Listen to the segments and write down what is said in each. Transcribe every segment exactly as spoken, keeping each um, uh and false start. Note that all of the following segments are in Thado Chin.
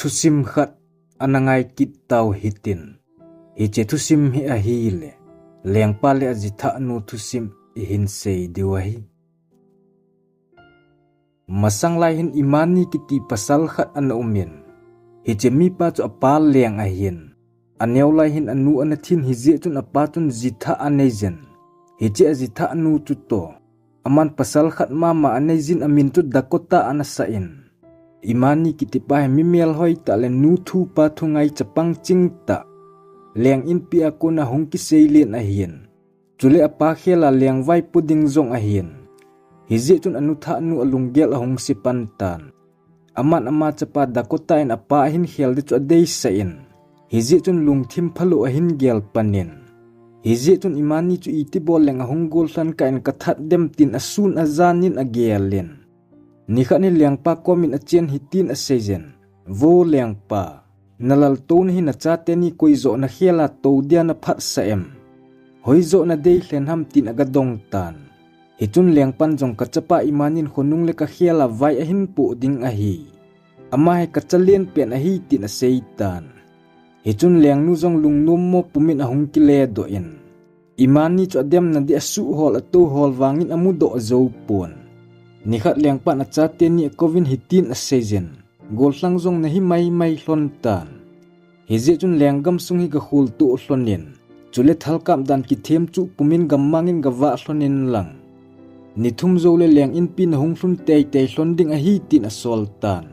Thusim khat ana ngai kit tau hitin. Hiche thusim hi ahile, lengpa le ajithah nu thusim ihin sei diu ahi. Masang lai hin Imani kiti pasal khat ana umin. Hiche mipa chu apa leng ahin. Aneo lai hin anu ana thin, hijeh chun apa chun jithah anei jin. Hiche ajithah nu chu toh, aman pasal khat mama anei jin, amin chu Dakota ana sah in. Imani kiti pa hi mi melhoi tah le nu thu pa thu ngai chapang ching tah. Leng inpi a kona hung kisei len ahin. Chule apa khel a leng vaipo ding jong ahin. Hijeh chun anu thah nu alunggel ahung se pan tan. Aman ama chapa Dakota in apa ahin khel ding chu adeisah in. Hijeh chun lungthim phalou ahin gel pan in. Hijeh chun Imani chu iti bol leng ahung gollhang kah in ka that dem tin asun ajan in agel in. Nikhat hi lengpa kom in achen hitin asei jin. Vo lengpa, na laltouna hi na chate ni koi joh na khel a tou dia na phatsah em? Hoi joh na dei lhen ham tin aga dong tan. Hichun lengpan jong ka chapa Imanin khonung le ka khel a vai ahin poh ding ahi. Ama hi ka chalen pen ahi tin asei tan. Hichun lengnu jong lungnom mo pum in ahung kile doh in. Imani chu ademna ding asuh hol atou hol vangin amu doh jou pon. Nikhat lengpan achate ni akouvin hitin asei jin. Gollhang jong nahi maimai lhon tan. Hijeh chun lenggam sung hi ka khul tuh lhon in. Chule thalkap dan kithem chu pum in gammang in gavah lhon in lang. Ni thum jou le leng inpi na hung lhun teitei lhon ding ahi tin asol tan.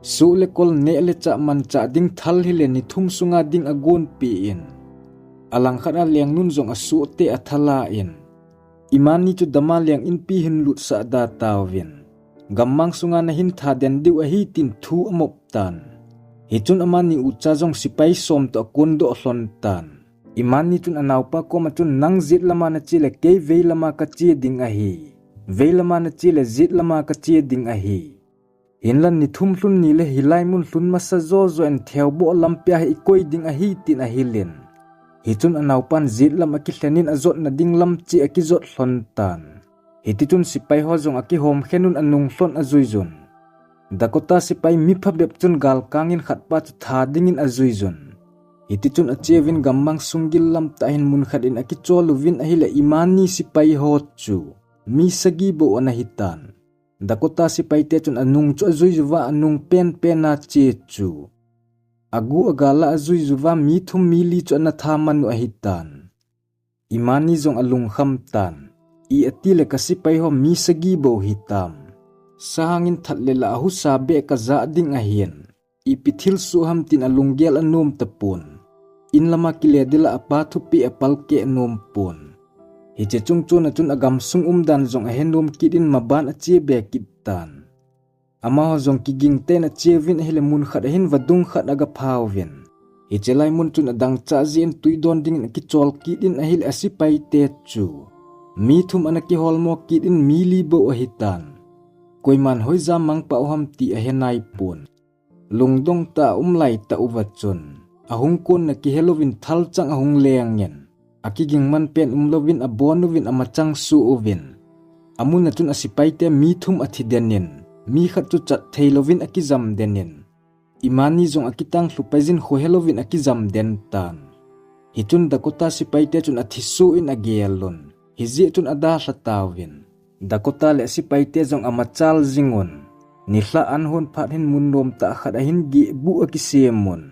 Suh le kol neh le chah manchah ding thal hi le ni thum sunga ding agonpi in. Alangkhat a lengnun jong asuh te athala in. Imani chu dama leng inpi hin lutsah da tauvin. Gammang sunga nahin tha den diu ahi tin thu amop tan. Hichun amani ucha jong sipai som toh akon doh lhon tan. Imani chun anaopa koma chun nang jet lama nache le kei vei lama kache ding ahi. Vei lama nache le jet lama kache ding ahi. Hinlan ni thum lhun ni le hilai mun lhun masa jojo in theu boh lampi a hi ikoi ding ahi tin ahil in. Hichun anaopan jet lam akilhen in ajotna ding lam cheh akijot lhon tan. Hitichun sipai ho jong akihom khen un anung lhon ajui jun. Dakota sipai mi phabep chun galkang in khatpa chu tha dingin ajui jun. Hitichun acheuvin gammang sunggil lam tah hin mun khat in akichol uvin ahile Imani sipai ho chu mi sagi bou ana hitan. Dakota sipai te chun anung chu ajui juva anung penpen a che chu. Agu agal a ajui juva mi thum mi li chu ana tha man u ahitan. Imani jong alungkham tan. I ati le ka sipai ho mi sagi bou hitam. Sahang in that le la ahusa beh kajah ding ahin. Ipi thilsoh ham tin alunggel anom tapon. In lama kile ding la apa thupeh apalkeh nom pon. Hiche chungchon a chun agamsung umdan jong ahenom kit in maban ache be kit tan. Amaho jong kiging ten acheuvin ahile mun khat ahin vadung khat agaphauvin. Hiche lai mun chun adangchah jeh in tui don dingin akichol kit in ahile asipai te chu mi thum ana kiholmo kit in mi li bou ahitan. Koiman hoija mangpah u ham ti ahe naipon. Lungdong tah a um lai tah uva chun, ahung konna kihe louvin thalchang ahung lengin, akiging man pen um louvin abon uvin amachang suh uvin. Amun a chun asipai te mi thum athi den in, mi khat chu chat thei louvin akijam den in. Imani jong akitang lhu pai jin khohe louvin akijam den tan. Hichun Dakota sipai te chun athi suh in agel un. Hijeh chun adalha tauvin. Dakota le asipai te jong amachal jing un. Nilhah an hon phat hin mun nom tah khat ahin geh buh akisem un.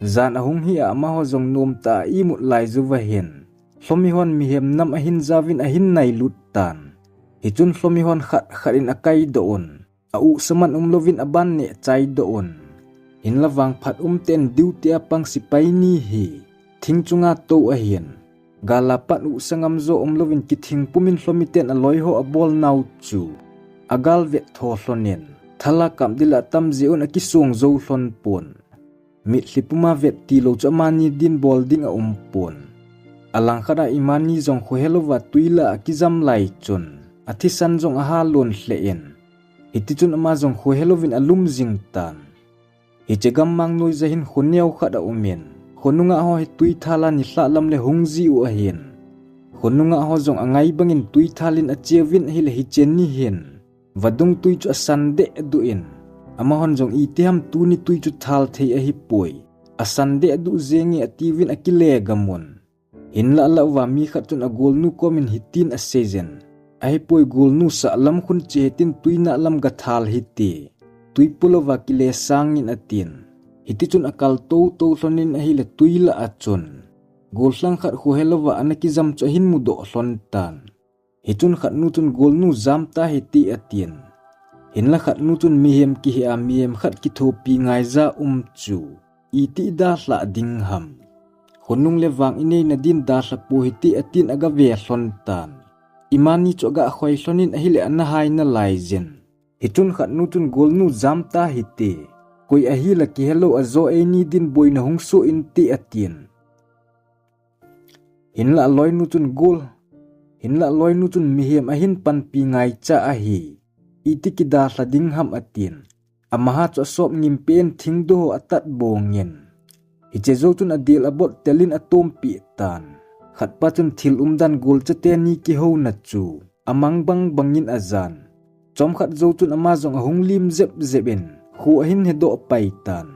Jan ahung hi a amaho jong nom tah a imut lai juva hin. Lhomi hon mihem nam ahin jauvin ahin nailut tan. Hichun lhomi hon khat khat in akai doh un. A-uhsa man um louvin aban neh chai doh un. Hinla vangphat um ten duty a pang sipai ni hi. Thing chunga tou ahin. Gal a pat uhsa ngam jo um louvin kithing pumin lhomi ten aloi ho abol nau chu. Agal vet tho lhon in. Thala kap ding la atam jeh un akisong jou lhon pon. Mitlhi puma vet tilou chu amani din bol ding aum pon. Alangkhat a Imani jong khohe louva tui la akijam lai chun. Athisan jong aha lon lheh in. Hitichun ama jong khohe louvin alum jing tan. Hiche gammang noija hin khoneo khat aum in. Khonunga ho hi tui thala nilhah lam le hung ji u ahin. Khonunga ho jong angai bangin tui thalin acheuvin ahile hiche ni hin. Vadung tui chu asan deh duh in. Amahon jong itiham tuni tui chu thal thei ahipoi. Asan deh duh jenge atiuvin akile gamun. Hinlah lah uva mi khat chun agolnu komin hitin aseijin. Ahipoi golnu sahlam khun che hitin tuinah lam gathal hite. Tui pulouva kile sangin atin. Hitichun akal toutou lhonin ahile tui lah a chun gollhang khat khohelouva ana kijam chu ahin mudoh lhon tan. Hichun khatnu chun golnu jamta hite atin. Hinlah khatnu chun mihem kihe a mihem khat kithopi ngaija um chu iti dalhah ding ham. Khonung le vang inei nadin dalha pou hite atin agave lhon tan. Imani chu agakhoi lhonin ahile ana hai nalaijin. Hichun khatnu chun golnu jamta hite. Koi ahila kihelou ajo eini din boina hung soh inte atin. Hinlah loinu chun gol. Hinlah loinu chun mihem ahin panpi ngaicha ahi. Iti kidalha ding ham atin. Amaha chu asop ngimpen thingdoh atat bongin. Hiche jou chun adil abot telin atompeh tan. Khatpa chun thil umdan golcha teni kihouna chu amang bang bangin ajan. Chomkhat jou chun ama jong ahung lim jep jep in kho ahin hedoh pai tan.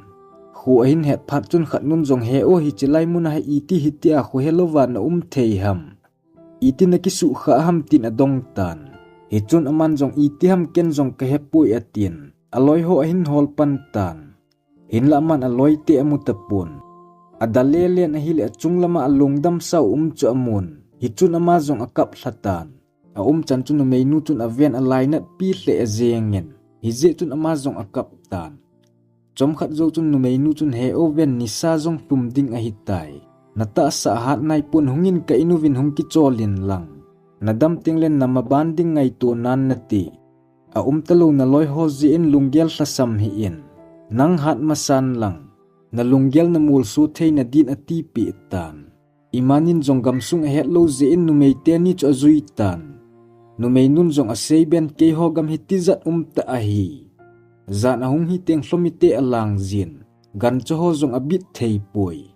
Kho ahin het phat chun khatnun jong he o hiche lai muna hi iti hitia khohelouva naum thei ham. Iti nakisuhkhah ham tin adong tan. Hichun aman jong itiham ken jong kahepoi atin. Aloiho ahin hol pan tan. Hinlah aman aloite amu tapon. Adalelen ahile achung lama alungdam sao um chu amun. Hichun ama jong akap lha tan. Aumchan chun numeinu chun aven alainatpi lheh jengin. Hijeh chun ama jong akap tan. Chomkhat jou chun numeinu chun he o ven nisa jong lhum ding ahitai. Natahsa ahat naipon hungin ka inuvin hung kicholin lang. Nadam tengle namaban ding ngaito nan nati. Aumtalou naloiho jeh in lunggel lhasam hih in. Nang hat masan lang. Nalunggel namolso theina din atipeh tan. Imanin jong gamsung ahetlou jeh in numei teni chu ajui tan. Numeinun jong aseiben keiho gam hi tijat umtah ahi. Jan ahung hiteng lhomite alangjin. Ganchaho jong abit theipoi.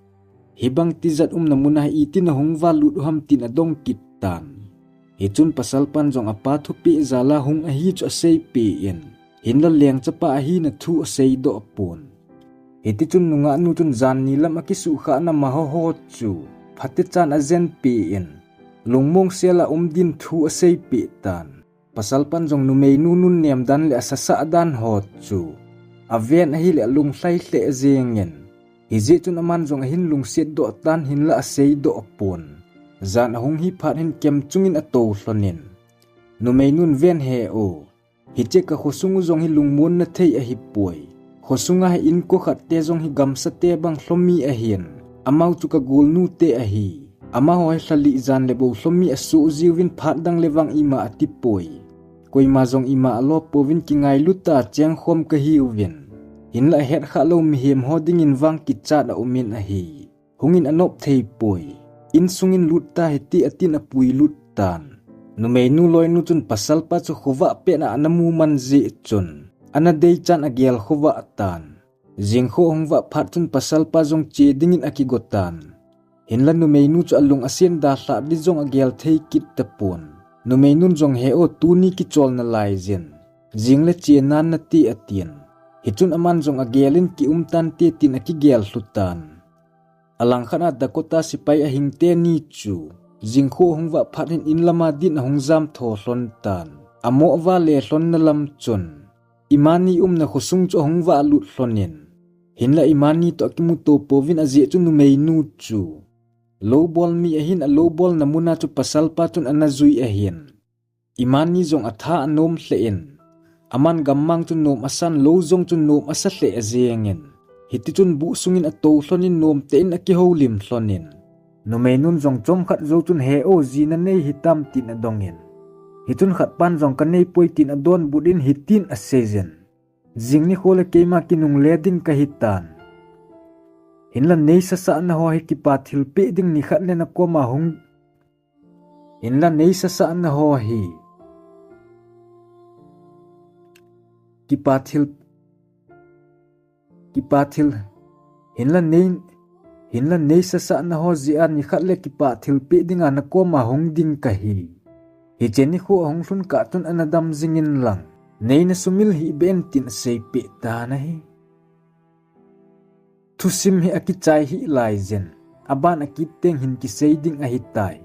Hibang tijat umna muna hi iti nahung valut u ham tin adong kit tan. Hichun pasalpan jong apa thupeh jala hung ahi chu aseipeh in. Hinlah lengchapa ahina thu aseidoh pon. Hitichun nungahnu chun jan nilam akisuhkhahna mahoho chu phatechan ajenpeh in. Lungmong sela um din thu aseipeh tan. Pasalpan jong numeinu nunnem dan le asasah dan ho chu aven ahile alunglhai lheh jengin. Hijeh chun aman jong ahin lungsetdoh tan hinlah aseidoh pon. Jan ahung hi phat hin kem chungin atou lhonin. Numeinun ven he o. Hiche kakhosung u jong hi lungmonna thei ahipoi. Khosunga hi inko khatte jong hi gamsate bang lhomi ahin. Amau chu kagolnute ahi. Amaho hi lhalih jan le bou lhomi asoh jiuvin phat dang le vang ima atipoi. Koima jong ima alopouvin kingailuta chengkhom kahiuvin. Hinlah ahetkhah lou mihem ho dingin vang kichat aumin ahi. Hungin anop theipoi. Insungin lut tahite atin apuilut tan. Numeinu loinu chun pasalpa chu khovah pet a ana muman jeh chun ana deichan agel khovah tan. Jingkho ahung vah phat chun pasalpa jong che dingin akigo tan. Hinlah numeinu chu alung asen dalhah di jong agel thei kit tapon. Numeinun jong he o tuni kichol nalaijin. Jingle che nan nati atin. Hichun aman jong agelin kium tante tin akigel lhu tan. Alangkhat a Dakota sepai ahing teni chu jingkho ahung vah phat hin inlama din ahung jamtho lhon tan. Amoh vale lhonna lam chun Imani umna khosung chu ahung vahlut lhonin. Hinlah Imani toh akimuto pouvin ajeh chu numeinu chu loubol mi ahin, aloubol na muna chu pasalpa chun ana jui ahin. Imani jong atha anom lheh in. Aman gammang chu nom asan, lou jong chu nom asa lheh jengin. Hitichun buh sungin atou lhonin nomtah in akihoulim lhonin. Numeinun jong chomkhat jou chun he o ji nanei hitam tin adongin. Hichun khatpan jong kaneipoi tin adonbut in hitin aseijin. Jing nikho le keima kinungle ding kahitan. Hinlah neisasahna ho hi kipa thilpeh ding nikhat le nakoma hung. Hinlah neisasahna ho hi kipa thil, kipa thil, hinlah nei, hinlah neisasahna ho jeh a nikhat le kipa thilpeh dinga nakoma hung ding kahi. Hiche nikho ahung lhun kah chun ana dam jingin lang. Neina sumil hih beh in tin aseipeh tan ahi. Thusim hi akichai hih laiyin, aban akit teng hin kisei ding ahitai.